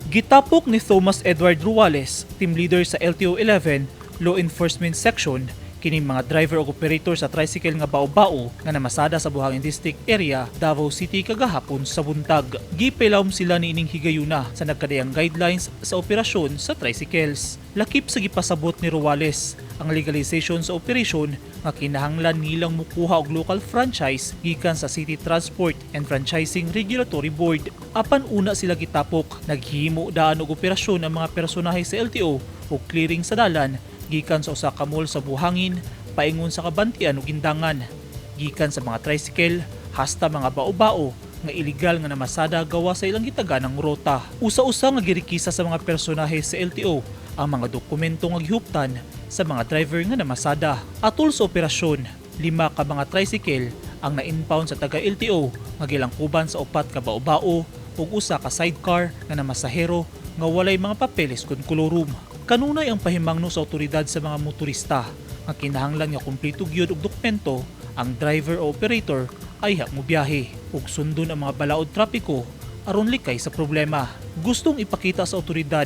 Gitapok ni Thomas Edward Ruales, team leader sa LTO 11 Law Enforcement Section, kining mga driver ug operator sa tricycle nga bao-bao nga namasada sa Buhangin District Area, Davao City kagahapon sa buntag. Gipilawom sila niining higayuna sa nagkadayang guidelines sa operasyon sa tricycles. Lakip sa gipasabot ni Ruales ang legalization sa operation nga kinahanglan nilang mukuha og local franchise gikan sa City Transport and Franchising Regulatory Board. Apan una sila gitapok, naghimo daan og operasyon ang mga personahe sa LTO og clearing sa dalan gikan sa usa ka mall sa Buhangin paingon sa Kabantian ug Indangan. Gikan sa mga tricycle hasta mga bao-bao nga iligal nga namasada gawa sa ilang gitaganang rota. Usa-usa nga girikisa sa mga personahe sa LTO ang mga dokumento nga gihuptan sa mga driver nga namasada. Atol sa operasyon, lima ka mga tricycle ang na-impound sa taga LTO nga gilangkuban sa upat ka bao-bao ug usa ka sidecar nga namasahero nga walay mga papeles kon kolorum. Kanunay ang pahimangno sa otoridad sa mga motorista nga kinahanglan nga kumpleto gyud og dokumento ang driver o operator ayha mobiyahe ug sundon ang mga balaod trapiko aron likay sa problema. Gustong ipakita sa otoridad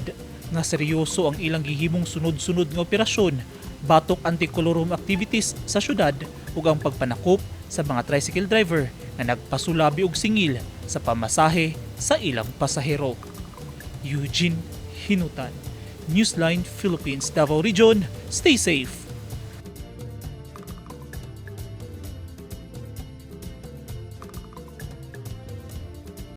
nga seryoso ang ilang gihimong sunod-sunod nga operasyon batok anti-colorum activities sa syudad ug ang pagpanakop sa mga tricycle driver nga nagpasulabi og singil sa pamasahe sa ilang pasahero. Eugene Hinutan, Newsline Philippines, Davao Region. Stay safe.